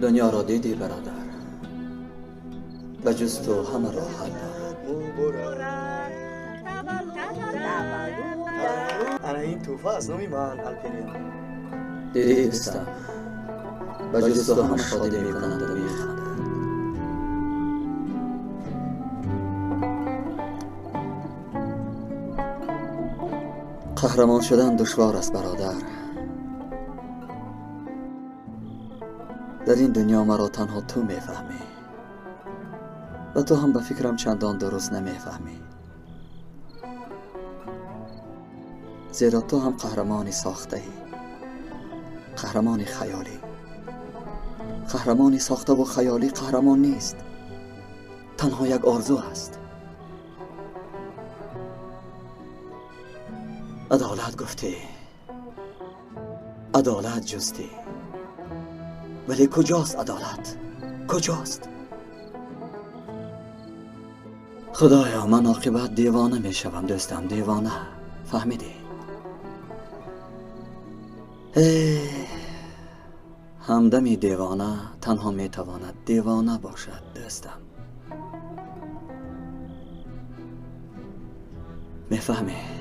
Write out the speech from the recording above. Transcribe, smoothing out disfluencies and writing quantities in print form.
Дунёро дидӣ, бародар, ба ҷуз ту ҳама роҳат дорад. Ана ин тӯҳфа аз номи ман, Алпериан. Дидӣ, дӯстам, ба ҷуз ту ҳама шодӣ мекунанд ва механданд. Қаҳрамон шудан душвор аст, бародар. Дар ин дунё маро танҳо ту мефаҳмӣ ва ту ҳам ба фикрам чандон дуруст намефаҳмӣ, зеро ту ҳам қаҳрамони сохтаӣ, қаҳрамони хаёлӣ. Қаҳрамони сохтаву хаёлӣ қаҳрамон нест, танҳо як орзу аст. Адолат гуфтӣ, адолат ҷустӣ, вале куҷост адолат? Куҷост? Худоё, ман оқибат девона мешавам, дӯстам, девона. Фаҳмидӣ? Ҳамдами девона танҳо метавонад девона бошад, дӯстам. Мефаҳмӣ?